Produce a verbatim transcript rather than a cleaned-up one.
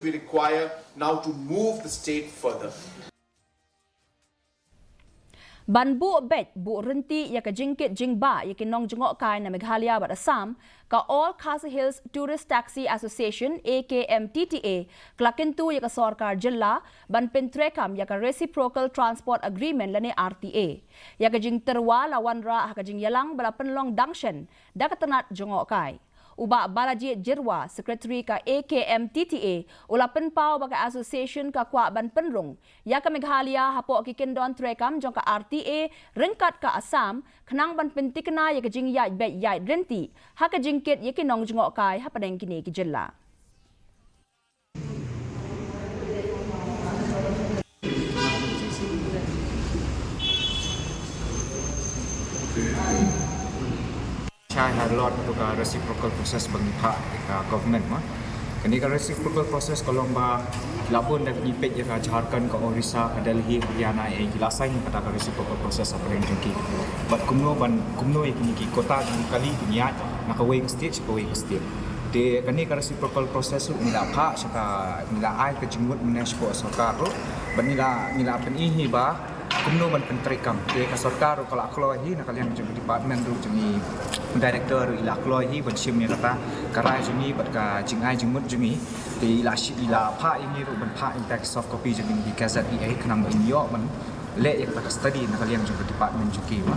We require now to move the state further. Ban buh beit buh rynti ïa ka jingkit jingbah ïa ki nongjngohkai na Meghalaya bad Assam, ka All Khasi Hills Tourist Taxi Association, A K M T T A, ka la kyntu ïa ka sorkar jylla ban pyntreikam ïa ka Reciprocal Transport Agreement lane R T A. Ïa ka jingtyrwa la wanrah ha ka jingïalang ba la pynlong dang shen da ka tnat jngohkai. U Bah Balajied Jyrwa, Secretary ka A K M T T A, u la pynpaw ba ka association ka kwah ban pynrung ïa ka Meghalaya hapoh ki kyndon treikam jong ka R T A ryngkat ka Assam, khnang ban pyntikna ïa ka jingïaid beit ïaid rynti ha ka jingkit ïa ki nongjngohkai hapdeng kine ki jylla. Shai ha lot tu ka reciprocal process ba ngi phah ïa ka government ma. Kane ka reciprocal process ka long ba la bun da ngi peit ïa ka Jharkhand, ka Orissa, ka Delhi, Haryana, eh, ki la sign ïa kata ka reciprocal process hapdeng jong ki. Bad kumno ban kumno ïa kine ki quota jong ki kali ki ïaid na kawei ka state sha kawei ka state. Te kane ka reciprocal process ruh ngi la phah sha ka, ngi la ai ka jingmut mynne sha ka sorkar ruh. Bad ngi la, ngi la pyni hi ba kumno ban pyntreikam. Te ka sorkar ruh ka la kloi hi na ka liang jong ka department ruh jong ngi, director ruh i la kloi hi ban shim ïa kata ka rai jong ngi bad ka jingai jingmut jong ngi. Te i la shi-, i la phah ïa ngi ruh ban phah ïa kita ki soft copy jong ngi ki K Z E A khnang ba in ïoh ban leh ïa kata ka study na ka liang jong ka department jong ki ba.